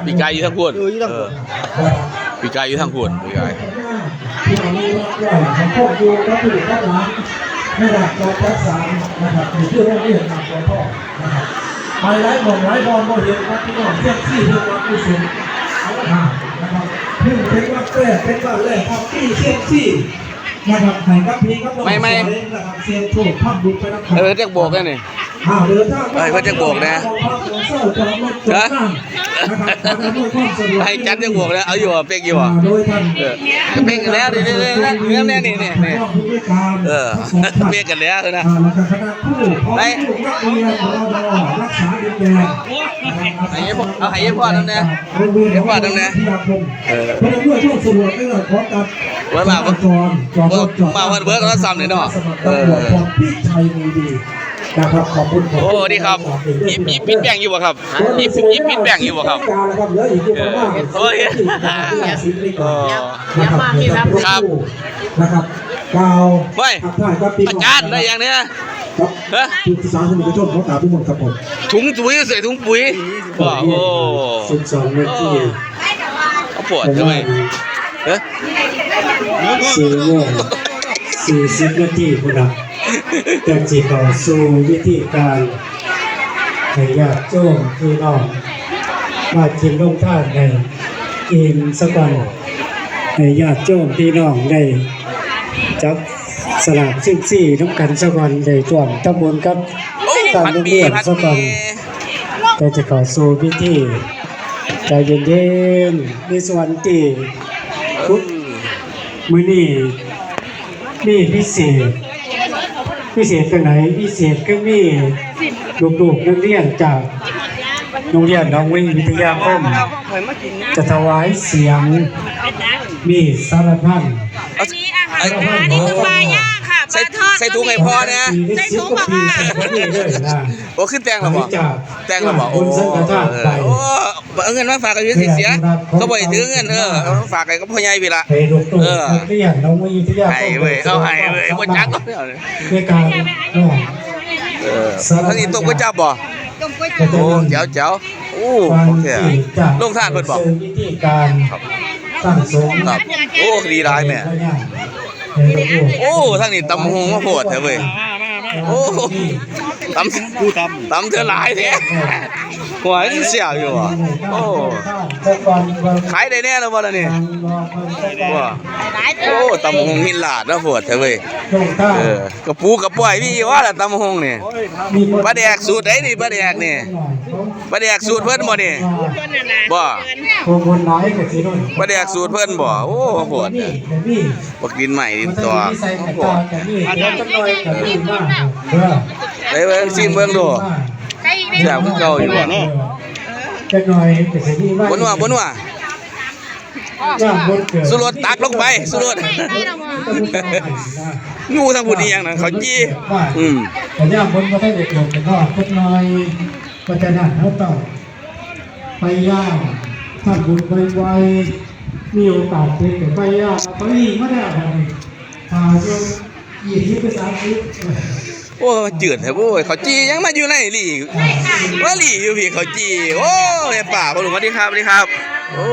ປີກາຍຢູ່ທາງພຸ້ນ ເອີ ຢູ່ທາງພຸ້ນ ເອີ ປີກາຍຢູ່ທາງພຸ້ນ ປີກາຍ ທີ່ເຮົາມີຮອບຮ້ອຍຂອງພວກຢູ່ກັບລູກກັບຫຼານ ໃນດ້ານການຈັດສັນນະຄັບ ນີ້ຄືໂຮງຮຽນບ້ານໂພນທອງນະຄັບ ໄປຫຼາຍໝ່ອງຫຼາຍບ່ອນບໍ່ເຫັນວ່າພີ່ນ້ອງເຊັກຊີເພິ່ນມາກຸສົນເອົາມາຖ່າຍນະຄັບ ເພິ່ນເປັນວັດແລກ ເປັນບ້ານແລກຂອງປີເຊັກຊີ ນະຄັບ ໃຫ້ກັບພີ່ກັບນ້ອງ ໃໝ່ໆ ສວຍນະຄັບ ສ່ຽງໂຊກທຳບຸນໄປນຳກັນ ເອີ ຈັກບອກແດ່ນີ້ ອ້າວ ເດີນທາງມາ ເອີ ເພິ່ນຈັກບອກແດ່ ຮະ ໃຫ້ຈັດຈັກບອກແດ່ ເອົາຢູ່ບໍ່ ເປັກຢູ່ບໍ່ ໂດຍທ່ານ ເອີ ເປັກກັນແລ້ວ ນີ້ ນີ້ ນີ້ ນີ້ ນີ້ ເອີ ເປັກກັນແລ້ວນະ ອ່າ ແລ້ວກໍຄະນະຄູ ໄປ ເອົາໃຫ້ຍາຍພອນນຳແດ່ ຍາຍພອນນຳແດ່ ເອີ ເພິ່ນອຳນວຍຄວາມສະດວກໃນເລື່ອງຂອງການ ເວລາ ຈອນ ຈອນ ມາເພິ່ນເບີດໂທລະສັບນີ້ເນາະ ເອີ ສະໝັກຕຳຫຼວດພອນພິໄຊ ມີດີ ນະຄັບ ຂອບຄຸນ ໂອ້ ດີຄັບ ຍິບ ຍິບປິດແປ້ງຢູ່ບໍ່ຄັບ? ຍິບ ຍິບປິດແປ້ງຢູ່ບໍ່ຄັບ? ເອີ ໂອ້ຍ ດຽວມາມີຮັບ ນະຄັບ ນະຄັບ ກ່າວ ເຮີ້ຍ ທັກທາຍກັບພີ່ນ້ອງ ອາຈານ ໄດ້ຫຍັງແດ່? ຮະ ທຸກສາທາລະນິກະຊົນ ຂໍກາບນິມົນຄັບຜົມ ຖົງປຸຍ ໃສ່ຖົງປຸຍ ໂອ້ ສິບສອງນາທີ ປວດເວີຍ ຮະ ສີ່ໂມງສີ່ສິບນາທີພຸ້ນນະ ຈັ່ງຊິເຂົ້າສູ່ວິທີການ ໃຫ້ຍາດໂຍມພີ່ນ້ອງມາກິນໂຮງທານໃຫ້ອີ່ມສາກ່ອນ ໃຫ້ຍາດໂຍມພີ່ນ້ອງໄດ້ຈັບສະຫຼາກເຊັກຊີນຳກັນສາກ່ອນ ໄດ້ຮ່ວມທຳບຸນກັບ ໂອ້ ທາງໂຮງຮຽນສາກ່ອນ ກໍຈະເຂົ້າສູ່ພິທີ ໃຈເຢັນໆ ມີສ່ວນທີ່ ເອີ ມື້ນີ້ມີພິເສດ ພິເສດຈັ່ງໃດ? ພິເສດຄືມີລູກໆນັກຮຽນຈາກໂຮງຮຽນໜອງວີວິທະຍາຄົມ ຈະຖວາຍສຽງ ມີສາລະພັນ ອັນນີ້ອາຫານ ອັນນີ້ຄືປາຍ່າງຄ່ະ ປາທອດ ໃສ່ ໃສ່ຖົງໃຫ້ພໍ່ແດ່ ໃສ່ຖົງບໍ່ຄ່ະ? ໂອ້ ຄືແຕ່ງແລ້ວບໍ່? ແຕ່ງແລ້ວບໍ່? ໂອ້ ໂອ້ ເອົາເງິນມາຝາກໃຫ້ເສຍ ເຂົາບໍ່ໃຫ້ຖືເງິນ ເອີ ເອົາມາຝາກໃຫ້ກັບພໍ່ໃຫຍ່ພີ້ລະ ເອີ ໃຫ້ເວີຍ ເຂົາໃຫ້ເວີຍ ບໍ່ຈັກ ໃນການ ເອີ ທາງນີ້ຕົ້ມກວຍຈັບບໍ່? ໂອ້ ແຈ໋ວໆ ໂອ້ ຂອງແທ້ ໂຮງທານເພິ່ນບໍ່? ວິທີການ ຄັບ ໂອ້ ດີຫຼາຍແມ່ ໂອ້ ທາງນີ້ຕຳບັກຫຸ່ງມາໂພດແທ້ເວີຍ ໂອ້ ຕຳ ຕຳ ຕຳເທື່ອຫຼາຍແທ້ ໂອ້ຍ ມັນແຊບຢູ່ຫວາ ໂອ້ ຂາຍໄດ້ແດ່ແລ້ວບໍ່ລະນີ້ ບໍ່ ໂອ້ ຕຳບັກຫຸ່ງຫີນລາດມາໂພດແທ້ເວີຍ ເອີ ກະປູກະປອຍມີຢູ່ຫວາລະ ຕຳບັກຫຸ່ງນີ້ ປາແດກສູດໃດນີ້ ປາແດກນີ້ ປາແດກສູດເພິ່ນບໍ່ນີ້ ບໍ່ ປາແດກສູດເພິ່ນບໍ່ ໂອ້ ໂພດ ບັກດິນໃໝ່ດິນຕໍ່ ໄປເບິ່ງ ຊີມເບິ່ງດູ ແຊບຄືເກົ່າຢູ່ບໍ່ ບໍ່ນົວ ບໍ່ນົວ ຊູລົດຕັກລົງໄປ ຊູລົດ ງູທາງພຸ້ນອີ່ຫຍັງນັ້ນ ເຂົ້າຈີ່ ອືມ ຍາມເພິ່ນບໍ່ທັນໄດ້ເກີດເປັນຮອດຈັກໜ່ອຍ ເພາະສະນັ້ນເຮົາຕ້ອງ ໄປຢາມ ທຳບຸນໄວໆ ມີໂອກາດເປັນໄປຢາມ ໄປມາແລ້ວບັດນີ້ ຖ້າຢູ່ ຊາວ ໂອ້ ຈືດແທ້ໂວ້ຍ ເຂົ້າຈີ່ຍັງມາຢູ່ໃນຫຼີ້ ມາຫຼີ້ຢູ່ພີ້ເຂົ້າຈີ່ ໂອ້ ແມ່ປ້າ ພໍ່ລຸງ ສະຫວັດດີຄັບ ສະຫວັດດີຄັບ ໂອ້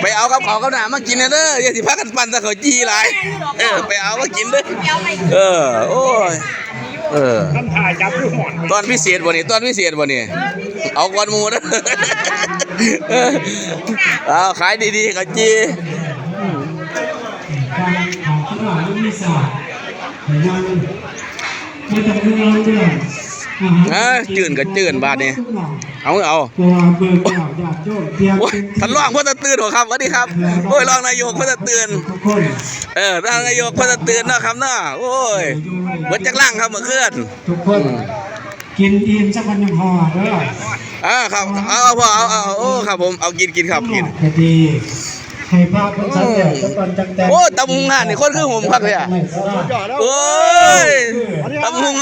ໄປເອົາກັບເຂົ້າກັບນ້ຳມາກິນແດ່ເດີ ຢ່າຊິພາກັນປັ່ນແຕ່ເຂົ້າຈີ່ຫຼາຍ ເອີ ໄປເອົາມາກິນເດີ ເອີ ໂອ້ຍ ເອີ ຕອນພິເສດບໍ່ນີ້ ຕອນພິເສດບໍ່ນີ້ ເອົາກ່ອນໝູ່ເດີ ເອົາ ຂາຍດີໆ ເຂົ້າຈີ່ ອ່າ ຈືດກໍຈືດບາດນີ້ ເອົາ ເອົາ ທ່ານຮອງ ພໍ່ຕາຕື່ນບໍຄັບ ສະຫວັດດີຄັບ ໂອ້ຍ ຮອງນາຍົກ ພໍ່ຕາຕື່ນ ເອີ ທ່ານນາຍົກ ພໍ່ຕາຕື່ນເນາະຄັບເນາະ ໂອ້ຍ ເບິດຈັກລັງຄັບມື້ຄືນ ທຸກຄົນ ອືມ ກິນອີ່ມຊະກ່ອນຈັ່ງຫໍ່ເດີ ອ່າ ຄັບ ເອົາ ເອົາ ພໍ່ ເອົາ ເອົາ ເອົາ ໂອ້ ຄັບຜົມ ເອົາ ກິນ ກິນຄັບ ກິນ ໃຫ້ພະເພິ່ນສັນແດດຊະກ່ອນຈັ່ງແຕ່ງ ໂອ້ ຕຳບັກຫຸ່ງຮ້ານນີ້ ຄົນຄືໂຮມຄັກແທ້ ໂອ້ຍ ຕຳບັກຫຸ່ງ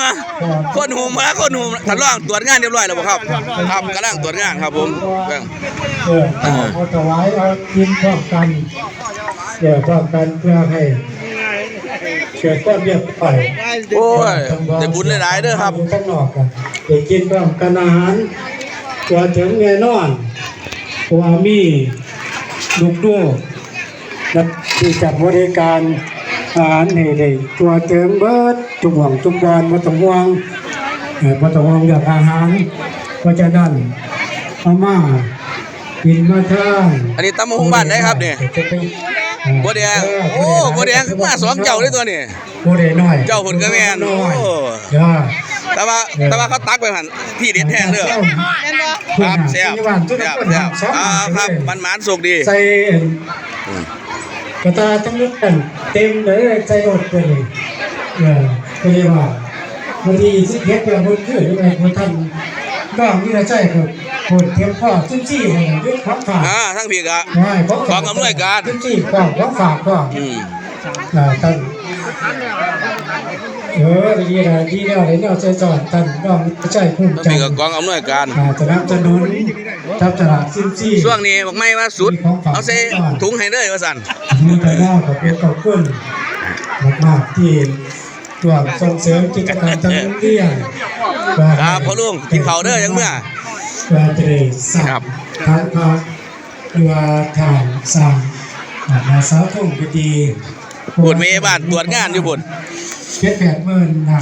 ຄົນໂຮມ ຄົນໂຮມ ທ່ານຮອງ ຕວດງານຮຽບຮ້ອຍແລ້ວບໍ່ຄັບ? ຄັບ ກຳລັງຕວດງານຄັບຜົມ ເອີ ເອົາຖວາຍ ເອົາກິນພ້ອມກັນ ເອີ ພ້ອມກັນ ເພື່ອໃຫ້ເກີດຄວາມຮຽບຮ້ອຍ ໂອ້ຍ ໄດ້ບຸນຫຼາຍໆເດີຄັບ ຢູ່ຂ້າງນອກກໍໄດ້ກິນພ້ອມກັນອາຫານ ທົ່ວເຖິງແນ່ນອນ ເພາະວ່າມີລູກໆ ທີ່ຈະບໍລິການອາຫານໃຫ້ໄດ້ທົ່ວເຖິງເບິດທຸກໝ່ອງທຸກບ່ອນ ບໍ່ຕ້ອງຫ່ວງ ເອີ ບໍ່ຕ້ອງຫ່ວງເລື່ອງອາຫານ. ເພາະສະນັ້ນ ເອົາມາກິນມາທານ. ອັນນີ້ຕຳບັກຫຸ່ງບ້ານໃດຄັບນີ້? ອ່າ ບົວແດງ. ເອີ ໂອ້ ບົວແດງ ບົວແດງ ມາສອງເຈົ້າເດ້ຕົວນີ້. ຜູ້ໃດນ້ອຍ ເຈົ້າພຸ້ນກໍແມ່ນ. ໂອ້ ເອີ ແຕ່ວ່າ ເອີ ແຕ່ວ່າເຂົາຕັກໄປຫັ້ນ ທີ່ເດັດແຮງເດີ. ແມ່ນບໍ່? ຄັບ ແຊບ ແຊບ ແຊບ. ອ່າ ຄັບ ໝານໆ ໂຊກດີ. ໃສ່ ອືມ ກະຕ່າທັງນັ້ນເຕັມເລີຍ ໃສ່ລົດໄປເລີຍ. ເອີ ກໍເລີຍວ່າ ວັນທີສິບເອັດ ແລ້ວ ເພິ່ນຄືຍັງບໍ່ທັນ ນ້ອງວິລະໄຊກໍ ໂພດ ຕຽມພ້ອມ ສິບສີ່ ຫັ້ນນະ ຂອງຝາກ. ອ່າ ທາງພີ້ກໍ ຂອງອຳນວຍການ ສິບສີ່ ຂອງ ຂອງຝາກພ້ອມ. ອືມ ອ່າ ທ່ານ ເອີ ດີແລ້ວ ດີແລ້ວ ໄດ້ແນວໃຊ້ສອນ ທ່ານຮອງໄຊພູມຈັນທ໌ ກອງອຳນວຍການ ອ່າ ສະໜັບສະໜູນ ຈັບສະຫຼາກ ສິບສີ່ ຊ່ວງນີ້ບັກໄມ້ວ່າສຸດ ເອົາໃສ່ຖົງໃຫ້ເລີຍວ່າຊັ້ນ. ອະນຸໂມທະນາຂອບຄຸນ ຂອບຄຸນມາກໆ ທີ່ຮ່ວມສົ່ງເສີມກິດຈະກຳທາງໂຮງຮຽນ. ຄັບ ພໍ່ລຸງ ກິນເຂົ້າເດີ ຈັ່ງເມືອ ວ່າຈະໄດ້ສ້າງ ຄັບ ຖານພະ ຫຼືວ່າຖານສ້າງ ອ່າ ສາທຸງກໍດີ ພຸ້ນ ແມ່ບ້ານຕວດງານຢູ່ພຸ້ນ ເຈັດແປດໝື່ນນະ.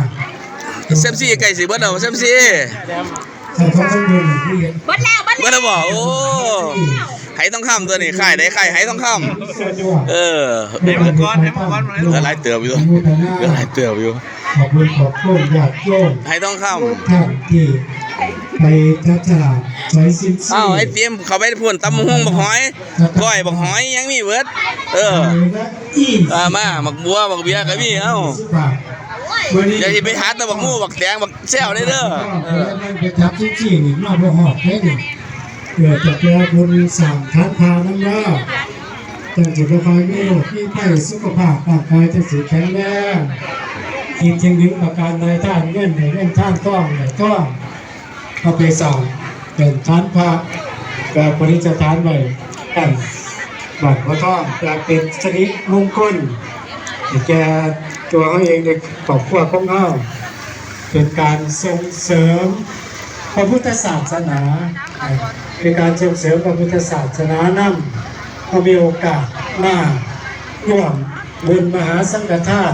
ເຊັມຊີໃກ້ຊິເບິດແລ້ວ ເຊັມຊີ ເບິດແລ້ວ ເບິດແລ້ວບໍ່? ໂອ້ ໄຫທອງຄຳຕົວນີ້ ຄ້າຍໃດ ຄ້າຍໄຫທອງຄຳ. ເອີ ໃຫ້ມັງກອນ ໃຫ້ມັງກອນ ເຫຼືອຫຼາຍເຕີບຢູ່ ເຫຼືອຫຼາຍເຕີບຢູ່. ຂອບຄຸນ ຂອບຄຸນຍາດໂຍມ ໄຫທອງຄຳ ທຸກທ່ານທີ່ໄປຈັບສະຫຼາກ ໄປເຊັມຊີ. ອ້າວ ໄອ້ຕິມ ເຂົ້າໄປພຸ້ນ ຕຳບັກຫຸ່ງ ບັກຫອຍ ກ້ອຍບັກຫອຍ ຫຍັງມີເບິດ. ເອີ ອ່າ ມາ ໝາກບົວ ໝາກເບ້ຍກໍມີ. ເອົ້າ ມື້ນີ້ ຢ່າຊິໄປຫາແຕ່ບັກໝູ ບັກແຕງ ບັກແຊວເດີ. ເອີ ໄປຈັບເຊັມຊີນີ້ ມາບໍ່ຮອດເດ້ນີ້. ເອີ ຈັກແລ້ວບຸນສ້າງຖານພະນຳເດີ ຈັ່ງຊິບໍ່ຄ່ອຍມີໂລກມີໄພ ສຸຂະພາບຮ່າງກາຍຈັ່ງຊິແຂງແຮງ. ຄິດສິ່ງໜຶ່ງປະການໃດ ທານເງິນໃຫ້ເງິນ ທານທອງໃຫ້ທອງ ເອົາໄປສ້າງເປັນຖານພະ ແລະ ປະດິດສະຖານໄວ້ ກັນ ບ້ານບໍ່ທອງ ເພື່ອເປັນສິລິມົງຄົນໃຫ້ແກ່ຕົວເຮົາເອງ ແລະ ຄອບຄົວຂອງເຮົາ. ເປັນການສົ່ງເສີມພະພຸດທະສາສະໜາ ເປັນການສົ່ງເສີມພະພຸດທະສາສະໜານຳ. ເຮົາມີໂອກາດມາຮ່ວມບຸນມະຫາສັງກະທານ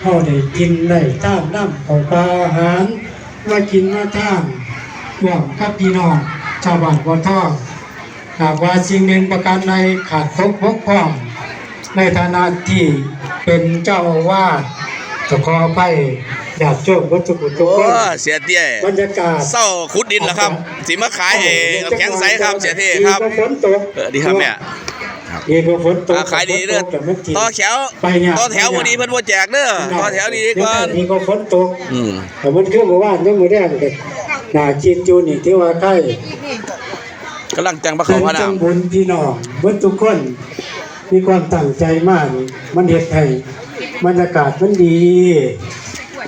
ເຮົາໄດ້ກິນໄດ້ທານນຳເຂົ້າປາອາຫານ ມາກິນມາທານຮ່ວມກັບພີ່ນ້ອງຊາວບ້ານບໍ່ທອງ. ຫາກວ່າສິ່ງໜຶ່ງປະການໃດຂາດຕົກບົກຜ່ອງ ໃນຖານະທີ່ເປັນເຈົ້າອາວາດ ກໍຂໍອະໄພຍາດໂຍມເບິດທຸກຜູ້ທຸກຄົນ. ໂອ້ ເສຍເຕ້ຍ ບັນຍາກາດ ເຊົາຂຸດດິນລະຄັບ ຊິມາຂາຍໃຫ້ນ້ຳແຂງໃສຄັບ ເສຍເຕ້ຍຄັບ. ດີກວ່າຝົນຕົກ ເອີ ດີຄັບແມ່ ດີກວ່າຝົນຕົກ ອ່າ ຂາຍດີເດີ. ຕໍ່ແຖວ ຕໍ່ແຖວບໍ່ດີເພິ່ນບໍ່ແຈກເດີ ຕໍ່ແຖວດີໆກ່ອນ. ດີກວ່າຝົນຕົກ ອືມ ຖ້າມັນຄືມື້ວານ ຍັງມື້ແລງກໍໜ້າກິນຢູ່ນີ້ ຖືວ່າໄຄ. ກຳລັງຈັ່ງພາເຂົ້າພານ້ຳ ເປັນຈັ່ງບຸນພີ່ນ້ອງເບິດທຸກຄົນ ມີຄວາມຕັ້ງໃຈມານີ້ ມັນເຮັດໃຫ້ບັນຍາກາດມັນດີ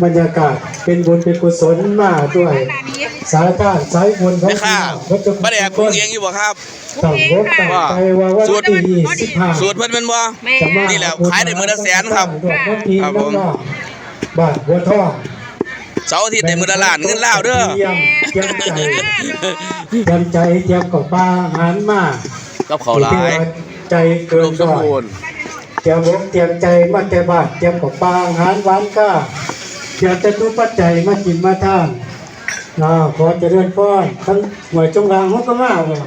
ບັນຍາກາດເປັນບຸນເປັນກຸສົນມາດ້ວຍສາຍທານສາຍບຸນຂອງພີ່ນ້ອງເບິດທຸກຄົນ. ປາແດກປຸງເອງຢູ່ບໍ່ຄັບ? ຕັ້ງອົກຕັ້ງໃຈວ່າວັນທີຊາວຫ້າ ສູດເພິ່ນແມ່ນບໍ່? ແມ່ນ. ນີ້ແຫຼະ ຂາຍໄດ້ມື້ລະແສນຄັບ. ວັນທີ ຄັບຜົມ ນ້ອງໆ ບ້ານບົວທອງ ເສົາອາທິດໄດ້ມື້ລະລ້ານເງິນລາວເດີ. ຕຽມ ຕຽມໃຈ ຕຽມໃຈ ຕຽມເຂົ້າປາອາຫານມາ ກັບເຂົ້າຫຼາຍ ໃຈເກີນຮ້ອຍ ຕຽມອົກຕຽມໃຈມາແຕ່ບ້ານ ຕຽມເຂົ້າປາອາຫານຫວານກາ ຕຽມຈະຕຸປັດໄຈມາກິນມາທານ. ອ່າ ຂໍຈະເລີນພອນ ທັງຫ້ວຍຈົງລາງເຮົາກໍມາບໍ່?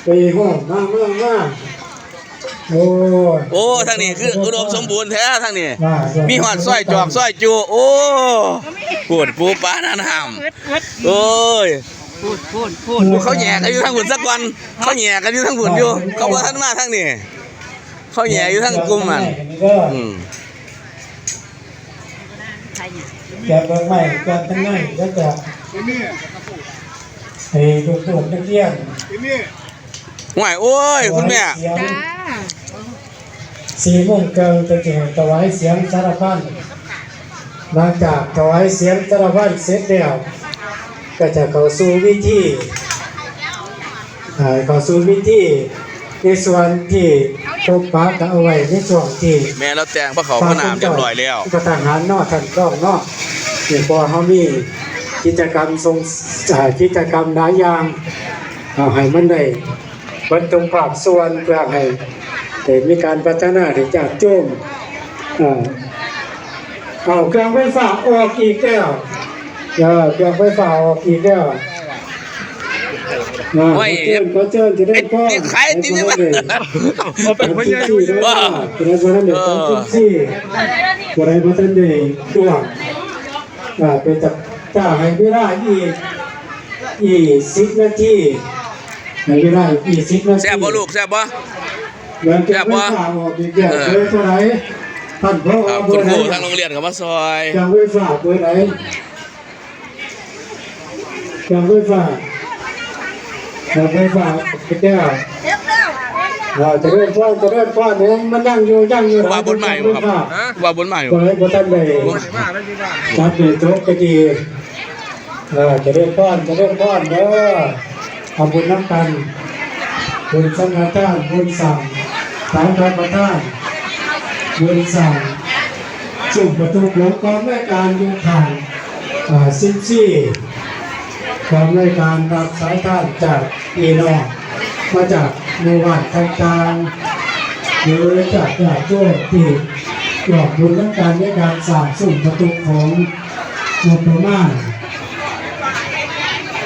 ໄປຮອດ ມາ ມາ ມາ. ໂອ້ຍ ໂອ້ ທາງນີ້ຄືອຸດົມສົມບູນແທ້ທາງນີ້. ອ່າ ມີຮອດຊອຍຈອກຊອຍຈຸ. ໂອ້ ໂພດພູປານານ້ຳ. ໂອ້ຍ ໂພດ ໂພດ ໂພດ ເຂົາແຫຍ່ກັນຢູ່ທາງພຸ້ນຊະກ່ອນ ເຂົາແຫຍ່ກັນຢູ່ທາງພຸ້ນຢູ່ ເຂົາບໍ່ທັນມາທາງນີ້ ເຂົາແຫຍ່ຢູ່ທາງກຸ່ມນັ້ນ. ອືມ ແກະເບິ່ງໄມ້ ແກະທັງໃນ ແລ້ວກໍໃຫ້ລູກໆນັກຮຽນ ຫ້ວຍ ໂອ້ຍ ຄຸນແມ່ ຖວາຍສຽງ ສີ່ໂມງເຄິ່ງ ເພິ່ນຊິໃຫ້ຖວາຍສຽງສາລະພັນ. ຫຼັງຈາກຖວາຍສຽງສາລະພັນເສັດແລ້ວ ກໍຈະເຂົ້າສູ່ພິທີ ເຂົ້າສູ່ພິທີ ໃນສ່ວນທີ່ພົບປະກະເອົາໄວ້ໃນຊ່ວງທີ່ ແມ່ນແລ້ວ ແຕ່ງພາເຂົ້າພານ້ຳຮຽບຮ້ອຍແລ້ວ ກໍທະຫານເນາະ ທ່ານຮອງເນາະ. ນີ້ ເພາະວ່າເຮົາມີກິດຈະກຳສົ່ງ ເອີ ກິດຈະກຳຫຼາຍຢ່າງ ເອົາໃຫ້ມັນໄດ້ເບິດທຸກພາກສ່ວນ ເພື່ອໃຫ້ໄດ້ມີການພັດທະນາໄດ້ຈາດໂຈມ. ເອີ ເອົາ ເຄື່ອງໄຟຟ້າອອກອີກແລ້ວ. ເອີ ເຄື່ອງໄຟຟ້າອອກອີກແລ້ວ. ເອີ ໂອ້ຍ ຂໍເຊີນ ຂໍເຊີນ ຈະໄດ້ພໍ ໃຫ້ຜູ້ໃດ ເອົາໄປ ຜູ້ໃດບໍ່ທັນໄດ້ ຜູ້ໃດບໍ່ທັນໄດ້ ເອີ ຂອງ ສິບສີ່ ຜູ້ໃດບໍ່ທັນໄດ້ດ້ວງ ອ່າ ເປັນຕາ ໃຫ້ເວລາອີກ ອີກສິບນາທີ ໃຫ້ເວລາອີກສິບນາທີ. ແຊບບໍ່ລູກ ແຊບບໍ່? ແຊບບໍ່? ເອີ ເບີເທົ່າໃດ? ທ່ານ ເອີ ເບີເທົ່າໃດ? ຄຸນຄູທາງໂຮງຮຽນເຂົ້າມາຊ່ອຍ. ເຄື່ອງໄຟຟ້າເບີໃດ? ເຄື່ອງໄຟຟ້າ ເຄື່ອງໄຟຟ້າ ແກ້ວ ເອີ ຈະເລີນພອນ ຈະເລີນພອນ ຍັງ ມັນຍັງຢູ່ ຍັງຢູ່. ຄູບາບຸນມາຢູ່ບໍ່? ຄູບາບຸນມາຢູ່ ບໍ່ທັນໄດ້ຈັບໄດ້ຕົກກະດີ. ເອີ ຈະເລີນພອນ ຈະເລີນພອນເດີ. ເອົາບຸນນຳກັນ ບຸນສັງຄະທານ ບຸນສ້າງສັງຄະທານ ບຸນສ້າງຊຸມປະຕູໂຂງ ກອງອຳນວຍການຢູ່ຂ້າງ ອາ ສິບສີ່ ກອງອຳນວຍການຮັບສາຍທານຈາກພີ່ນ້ອງມາຈາກໝູ່ບ້ານຕ່າງໆ ຫຼືຈາກຍາດໂຍມທີ່ຮ່ວມບຸນນຳກັນໃນການສ້າງຊຸມປະຕູໂຂງ ງົບປະມານ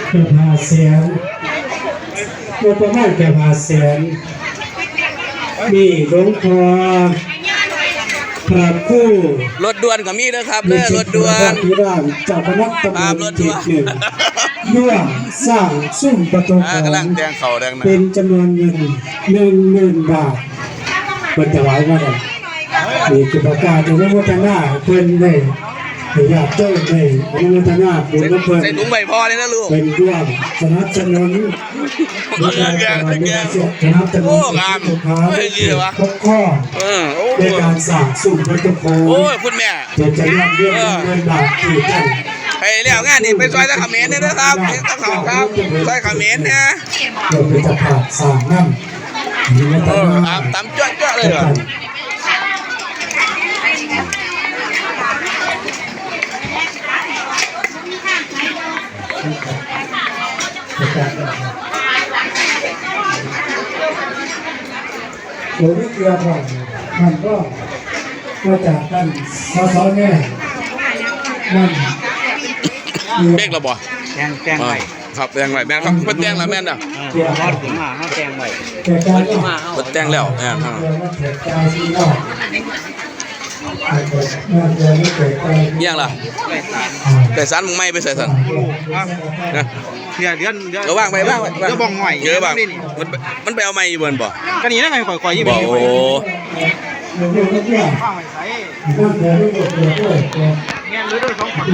ເກືອບຫ້າແສນ ງົບປະມານເກືອບຫ້າແສນ ມີຫຼວງພໍ່ພະຄູ ລົດດ່ວນກໍມີເດີຄັບເດີ ລົດດ່ວນ ທີ່ບ້ານເຈົ້າຄະນະຕຳບົນທີໜຶ່ງ ຮ່ວມສ້າງຊຸມປະຕູໂຂງ ເປັນຈຳນວນເງິນໜຶ່ງໝື່ນບາດ. ເພິ່ນຖະຫວາຍມາແລ້ວ ນີ້ຄືປະກາດອະນຸໂມທະນາໃຫ້ເພິ່ນໄດ້ ໃຫ້ຍາດໂຍມໄດ້ອະນຸໂມທະນາບຸນນຳເພິ່ນ ໃສ່ ໃສ່ຖົງໄວ້ພໍ່ແດ່ເດີລູກ ເປັນຮ່ວມສະໜັບສະໜູນ ເອີ ເອີ ສະໜັບສະໜູນ ໂອ້ ງາມ ເອີ ດີວະ ປົກຄອງ ເອີ ໂອ້ ໃນການສ້າງຊຸມປະຕູໂຂງ ໂອ້ຍ ຄຸນແມ່ ເປັນຈຳນວນເງິນ ເອີ ໜຶ່ງໝື່ນບາດທີ່ທ່ານ ໃຫ້ແລ້ວງານນີ້ໄປຊ່ອຍທາງຂະເໝນແດ່ເດີຄັບ ທາງເຂົາຄັບ ຊ່ອຍຂະເໝນແດ່ ເພື່ອເປັນເຈົ້າພາບສ້າງນຳ ເອີ ຕຳ ຕຳຈ້ວຍໆເລີຍ ໂອ້ ມີເກືອພ້ອມ ມັນກໍມາຈາກທ່ານ ສສ ແນ ນັ້ນ ເປັກແລ້ວບໍ່? ແຕ່ງ ແຕ່ງໄວ້ ອ່າ ຄັບ ແຕ່ງໄວ້ ແມ່ນຄັບ ເພິ່ນແຕ່ງແລ້ວແມ່ນເດີ ເອີ ເພິ່ນມາ ເຮົາແຕ່ງໄວ້ ເພິ່ນມາ ເພິ່ນແຕ່ງແລ້ວ ແມ່ນ ເອີ ເອີ ອີ່ຫຍັງລະ? ໄກ່ສານ ໄກ່ສານ ໝາກໄມ້ໄປໃສຊັ້ນ? ຮະ? ເດືອນ ເດືອນ ເອົາວາງໄວ້ ວາງໄວ້ ເດີວບ່ອງຫ້ອຍ ເດີວວາງ ນີ້ ມັນ ມັນໄປເອົາໄມ້ຢູ່ເບິ່ນບໍ່? ກໍນີ້ນະ ຂ້ອຍ ຂ້ອຍ ບໍ່ ນີ້ ໂອ້ ວາງໄວ້ໃສ? ແມ່ນເດີ ສອງຝັ່ງ